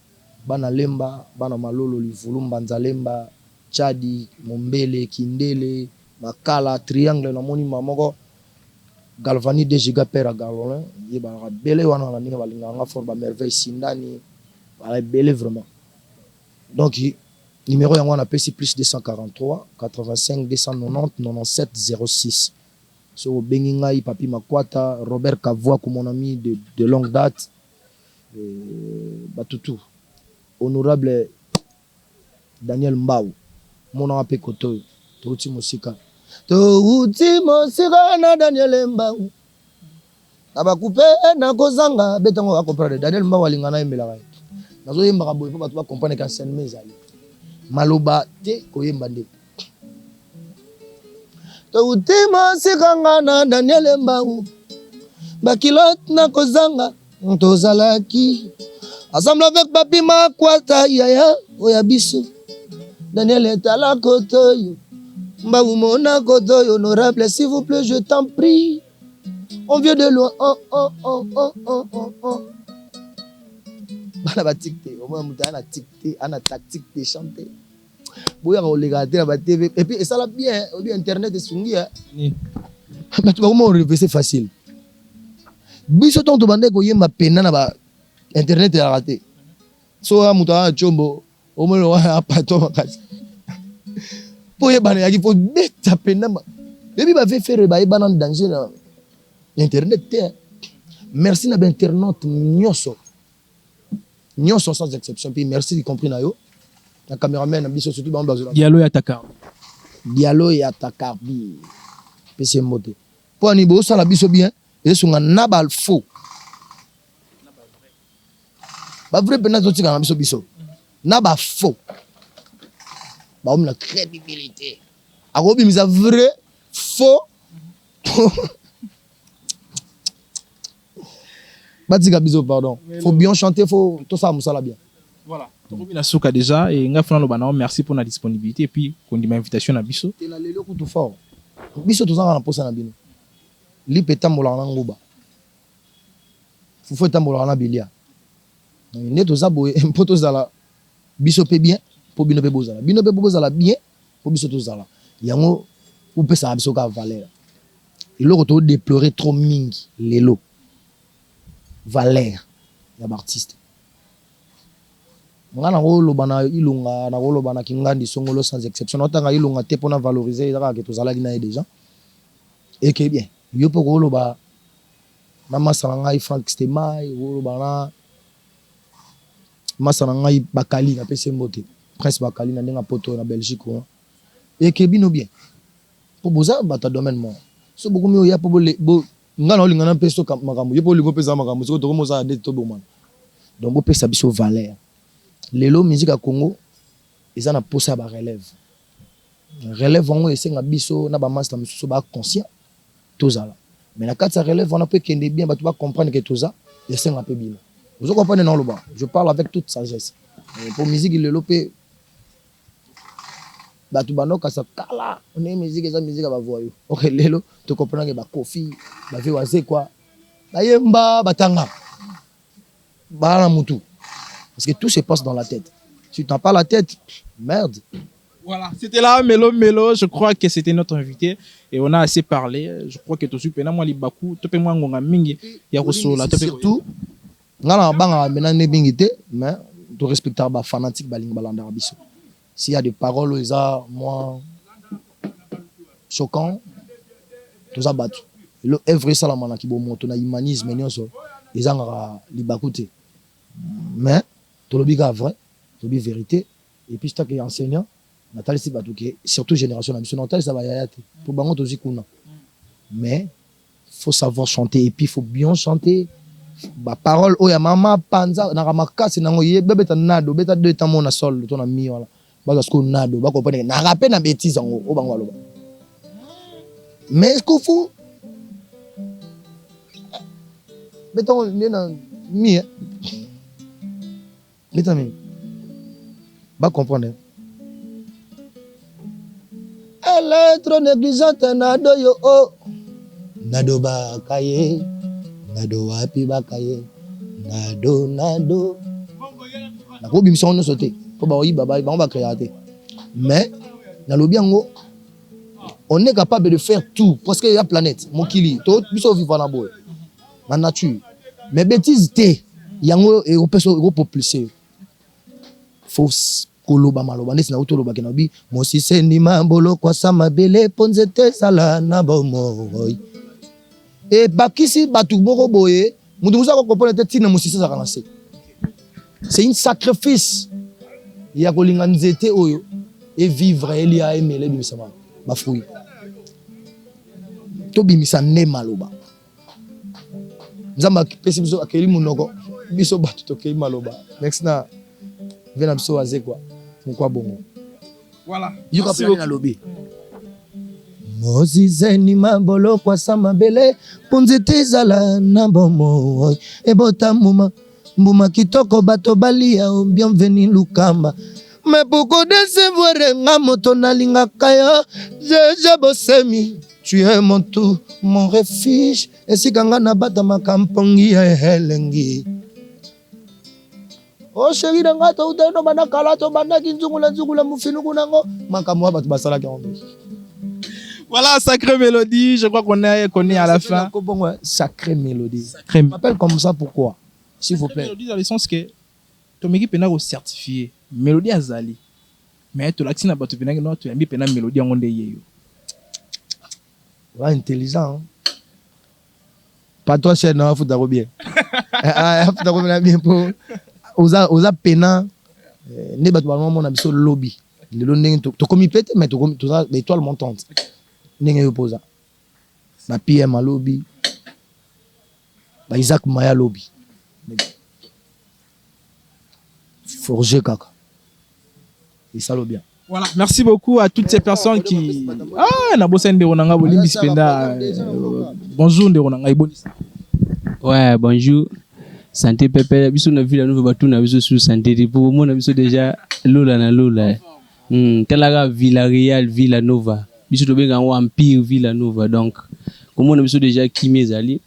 bana Lemba, bana Malolo, Livulu, Mbanza Lemba, Tchadi, Mombele, Kindele, Makala, Triangle, namoni ma moko Galvani 2 giga père ya Galolin, yebaka ebele wana na ndenge balingaka nga fort, ba Merveille Sindani, bala ebele vraiment. Donc numéro yango wana apesi plus 243 85 290 97 06. Soki obengi ngai Papi Makwata, Robert Kavwaku mon ami de longue date, batutu honorable Daniel Mbau monaka mpe kote oyo touti mosika, touti mosika na Daniel Mbau. Na ba coupe na kozanga beta ngo a comprendre Daniel Mbawu alinga na yembelaka ye. Nazo yembaka boye po bato ba comprendre qu'enseignement ezali. Maloba te koyemba nde. Towuti mosika nga na Daniel Mbawu ba culotte na kozanga tozalaki ensemble avec Papi Makwata yaya oya biso Daniel etala kotoyo Mbawu mona kotoyo honorable s'il vous plaît je t'en prie. On vient de loin. Oh, oh, oh, oh, oh, oh, oh. Bana ba tic te. Omona moto aya na tic te, ana tactique te chanter. Boyaka koleka te na ba TV. Et puis esala bien, obi internet esungi hein. Bato bakoma ko rêver c'est facile. Biso ntango tobandaki koyemba pena na ba internet ezalaka te. So oya moto aya na tshombo, omoni wana apato makasi. Mpo oyebana eyaki mpo beta pena. Oyebi ba vieux frère bayebana en danger na internet te. Merci na ba internautes nyonso. Nyonso sans exception. Puis merci y compris na yo. Na cameraman na biso surtout bango bazola. Diallo ya Takarbi. Diallo ya Takarbi. Pesi ye mbote. Mpo ani bosala biso bien esunga na ba faux. Ba vrai pena totika na biso biso. Na ba faux. Baomi na crédibilité. Akobimisa vrai faux. Batika biso pardon. Faut bien chanter, faut tout ça musala bien. Voilà. Tokomi na suka déjà et nga fana loba na merci pour la disponibilité et puis kondima invitation na biso. Te na lelo kutu fort. Biso tozanga na posa na bino. Lipa etambolaka na nguba. Fufu etambolaka na bilia. Nde toza boye mpo tozala biso pe bien mpo bino pe bozala. Bino pe bozala bien mpo biso tozala. Yango bopesaka biso kaka valeur. Eloko to deplorer trop mingi lelo valeur ya ba artistes. Nga nako loba na Ilunga, nako loba na Kingandi songolo sans exception. Nao tanga Ilunga te pona valoriser eza kaka ke tozalaki na ye dejà. Eke bien. Yo pe oko loba na masta na ngai Franck Stemay, oko loba na masta na ngai Bakali, na pesi ye mbote. Prince Bakali na ndenge ya poto na Belgique kuna. Eke bino bien. Po boza bato ya domaine moko. Soki bokomi oya po bo nga na olinga na pesa makambo, yo pe olingi opesa makambo, sikoyo tokomi osala neti tobomana. Donc bopesa biso valeur. Lelo musique ya Congo eza na posa ya ba relève. Relève yango esenga biso na ba masta mosusu ba conscient tozala. Mais na kati ya relève wana po ekende bien bato ba comprendre que toza, esenga pe bino. Ozo comprendre nao loba? Je parle avec toute sagesse. Po musique lelo pe Batu banokasa kala ndenge musique eza musique ya ba voyous ok lelo to comprendre que ba koffi ba vieux wazekwa bayemba batanga ba na mutu parce que tout se passe dans la tête si tu n'as pas la tête merde. Voilà, c'était là Melo Melo, je crois que c'était notre invité et on a assez parlé. Je crois que tozui pena mwa libaku, to pe mwa ngonga mingi ya kosolola to pe surtout nga na bangaka mena nde mingi te mais to respectaka ba fanatiques balingi balandaka biso. S'il ya des paroles oyo eza mwa choquant, toza batu. Elo œuvre esalama na kibomoto na humanisme nionso ezangaka libaku te. Mais tolobi kaka vrai, tolobi verite et puis tant que enseignant natalisi batu que surtout generation na biso nakotalisa ba yaya te po bango tozui kuna mais faut savoir chanter et puis faut bien chanter ba paroles oyo ya mama panza naka makasi nango ye bebeta nado beta deux temps mona sol to na mi wana baza sikoyo nado ba comprendre na rappe na bêtise yango oyo bango baloba mais kufu beta nde na mi eh? Beta mi ba comprendre Elle est trop négligente nado yo oh nado bakaye nado wapi bakaye nado nado nakobimisa yango nyonso te mpo baoyiba bango bakreaka te mais nalobi yango on est capable de faire tout parce que ya planète mokili to biso vivre na boye na nature mais bêtise te yango ekopesa ekopopulise yo faut koloba maloba ndeti nauti olobaki na bi mosise ndima bolokwasa mabele mpo nzete ezala na bomoi ebakisi bato moko boye moto mosusu akokomprendre te ntina mosise ezalaka na se c'est une sacrifice ya kolinga nzete oyo evivre elia emela ebimisa bafruit tobimisa nde maloba. Nzambe apesi biso, akeli monoko, biso bato tokei maloba. Merci na ve na biso Azekwa mokwa bongo. Voilà. Yoka mpe nalobi. Mozizeni mabolo kwasa mabele mpo nzete ezala na bomoi ebota mbuma mbuma kitoko bato balia o bienvenu Lukamba. Mais pour décevoir nga moto nalingaka yo, Jeje Bosemi, tu es mon tout, mon refuge, esika nga nabatamaka mpongi ya elengi. O chéri na nga, toutano banda kala, tobandaki nzungula nzungula mofinuku nango makambo wa bato basalaki yango. Voilà, sacrée mélodie. Je crois qu'on est à la fin. Bongo, sacrée mélodie. Sacrée M'appelle comme ça pourquoi, s'il vous plaît? Mélodie dans le sens que tomeki mpenza kocertifier mélodie azali, mais tolakisi na bato mpenza no toyambi mpenza mélodie yango nde ye yo. Ouais, intelligent, hein? Pas toi cher na afuta bien, afuta ko bien po oza oza pena nde bato bamona biso lobi lelo ndenge tokomi pe te, mais tokomi, toza étoile montante ndenge yo poza ba PM alobi, ba Isaac Maya alobi, forger kaka esalo bien. Voilà, merci beaucoup à toutes ces personnes qui. Ah, nabosa ndeko na nga, bolimbisi mpenza. Bonjour ndeko na ngai, bonisa. Ouais, bonjour. Santé pepe, biso na ville nous batuna biso sur santé te pour mona biso déjà lola na lola. Talaka Villarreal Villa Nova. Biso tobenga yango Empire Villa Nova, donc komona biso déjà kimi ezali.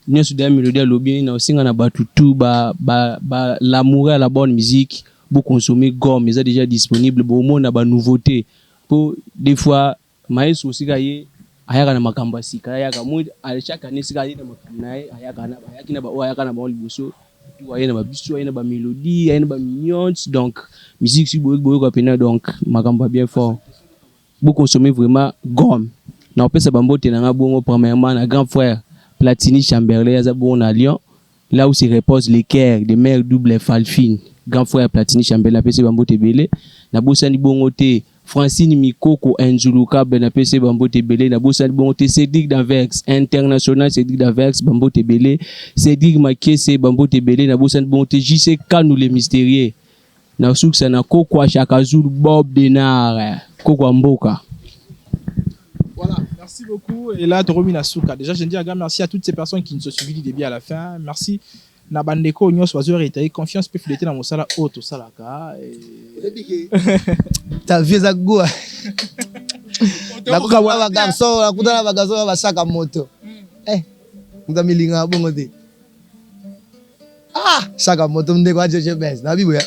Nyonso deya mélodie alobi na osenga na bato tout ba ba ba l'amour à la bonne musique, boconsommer gomme, eza déjà disponible, bomona ba nouveauté po des fois maestro osika ye ayaka na makambo ya sika, ayaka moi chaque année sika aye na makambo na ye, ayaka na ayaki na baoyo ayaka na bango liboso tu, aye na babiso, aye na bamélodie, aye na bamignons, donc musique si boyoki boyoka mpena, donc makambo ya bien fort, boconsommer vraiment gomme. Na opesa bambote na nga bongo premièrement na grand frère Platini Chamberlain, aza bongo na Lyon, là où se repose le cœur de mère double Falfine. Grand frère Platini Chamberlain, apesi bambote ebele. Nabosani bongo te Francine Mikoko Nzulukable, napesi bambote ebele. Nabosani bongo te Cédric Danvex international, Cédric Danvex, bambote ebele. Cédric Makese, bambote ebele. Nabosani bongo te JC Kanu le mystérieux. Nasukisa na Kokwa Chaka Zulu, Bob Denar, Kokwa Mboka. Voilà, merci beaucoup. Et là, tokomi na suka. Déjà, je dis un grand merci à toutes ces personnes qui nous ont suivis du début à la fin. Merci. Na bandeko nyonso bazo réitérer confiance pe fidélité na mosala oyo tosalaka. Ta vie eza goa, nakutana bagarçon, nakutana bagarçon basaka moto, moto amilingaka bongo te. Ah, saka moto, ndeko ajeje bes nabi boya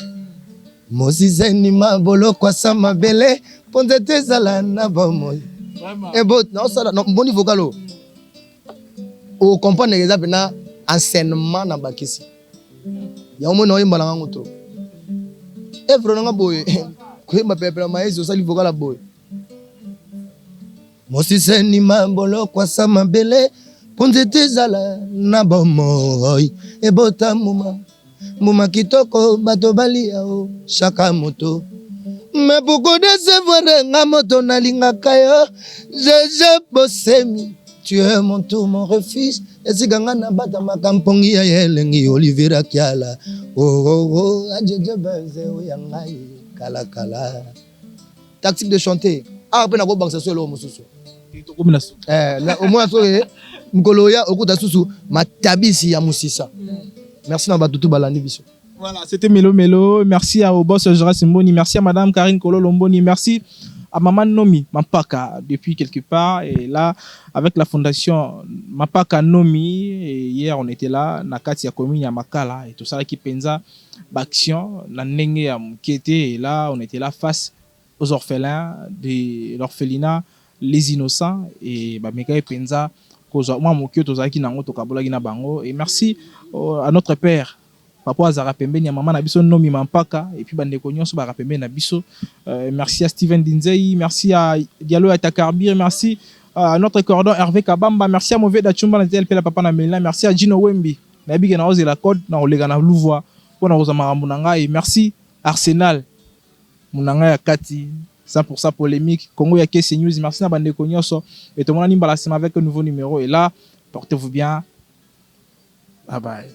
mosiseni maboloko asa mabele mpo nzete ezala na bomoi ebo naosala mboni vocal oyo ocomprendre eza mpena enseignement na bakisi yango moi naoyemba na ngango to evre nanga boye koyemba pelepele maesi osali vocal ya boye mosiseni maboloko asa mabele mpo nzete ezala na bomoi ebota mbuma mbuma kitoko bato balia o chaka moto. Mais pour décevoir nga moto nalingaka yo, Jeje Bosemi, tu es mon tout, mon refuge, esika nga nabatamaka mpongi ya elengi. Olivera Kiala, oh, oh, oh, ajeje benze oya ngai kalakala tactique de chanter awa mpe nakobakisa so eloko mosusu. Tokomi na suka. Omona soki mokolo oya okuta susu matabisi ya mosisa. Merci na bato tu balandi biso. Voilà, c'était Melo Melo. Merci à au boss Joras Mboni. Merci à Madame Karine Kolo Lomboni. Merci à Maman Nomi Mampaka depuis quelque part. Et là, avec la fondation Mampaka Nomi, et hier on était là, na kati ya commune ya Makala et tout ça qui penza action, na ndenge ya mokete. Et là, on était là face aux orphelins de l'orphelinat Les Innocents et bameka penza kozwa mwa moke tozalaki nango, tokabolaki na bango. Et merci à notre père papa azalaka pembeni ya mama na biso Nomi Mampaka et puis bandeko nyonso bazalaka pembeni na biso. Merci à Steven Dinzei, merci à Diallo ya Takarbir, merci à notre cordon Hervé Kabamba, merci à Mauvais Chumba na TLP la papa na Melina, merci à Gino Wembi, nayebi ke naozela code na koleka na Louvois mpona kozwa makambo na ngai. Merci Arsenal monanga ya kati 100% polémique Congo ya Kesi News. Merci na bandeko nyonso et tomonani mbala nsima avec un nouveau numéro. Et là, portez-vous bien. Bye bye.